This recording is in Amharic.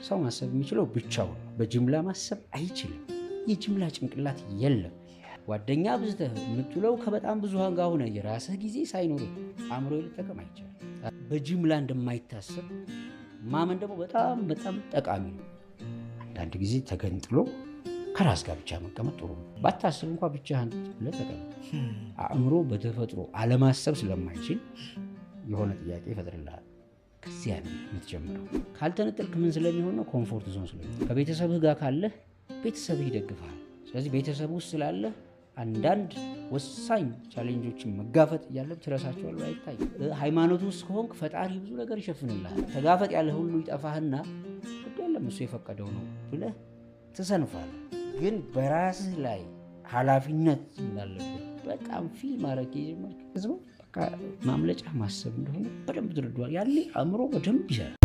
ሰው ማሰብ የሚችለው ብቻውን ነው። በጅምላ ማሰብ አይችልም። የጅምላ ጭንቅላት የለም። ጓደኛ አብዝተህ የምትውለው ከበጣም ብዙሃን ጋር ሆነ የራስህ ጊዜ ሳይኖርህ አእምሮ ሊጠቀም አይቻልም። በጅምላ እንደማይታሰብ ማመን ደግሞ በጣም በጣም ጠቃሚ ነው። አንዳንድ ጊዜ ተገንጥሎ ከራስ ጋር ብቻ መቀመጥ ጥሩ ነው። ባታስብ እንኳ ብቻህን ብለህ ተቀመጥ። አእምሮ በተፈጥሮ አለማሰብ ስለማይችል የሆነ ጥያቄ ይፈጥርልሃል። ከዚያ ነው የምትጀምረው። ካልተነጠልክ ምን ስለሚሆን ነው? Comfort zone ስለሚሆን። ከቤተሰብህ ጋር ካለህ ቤተሰብህ ይደግፍሃል። ስለዚህ ቤተሰብ ውስጥ ስላለህ አንዳንድ ወሳኝ challenge ኦችን መጋፈጥ እያለብህ ትረሳቸዋለህ፣ አይታይም። ሃይማኖት ውስጥ ከሆንክ ፈጣሪ ብዙ ነገር ይሸፍንልሃል። ተጋፈጥ ያለ ሁሉ ይጠፋህና ግድ የለም እሱ የፈቀደው ነው ብለህ ትሰንፋለህ። ግን በራስህ ላይ ኃላፊነት እንዳለብህ በጣም feel ማድረግ የጀመርክ ህዝቡ በቃ ማምለጫ ማሰብ እንደሆነ በደንብ ትረዷል። ያኔ አእምሮ በደንብ ይሰራል።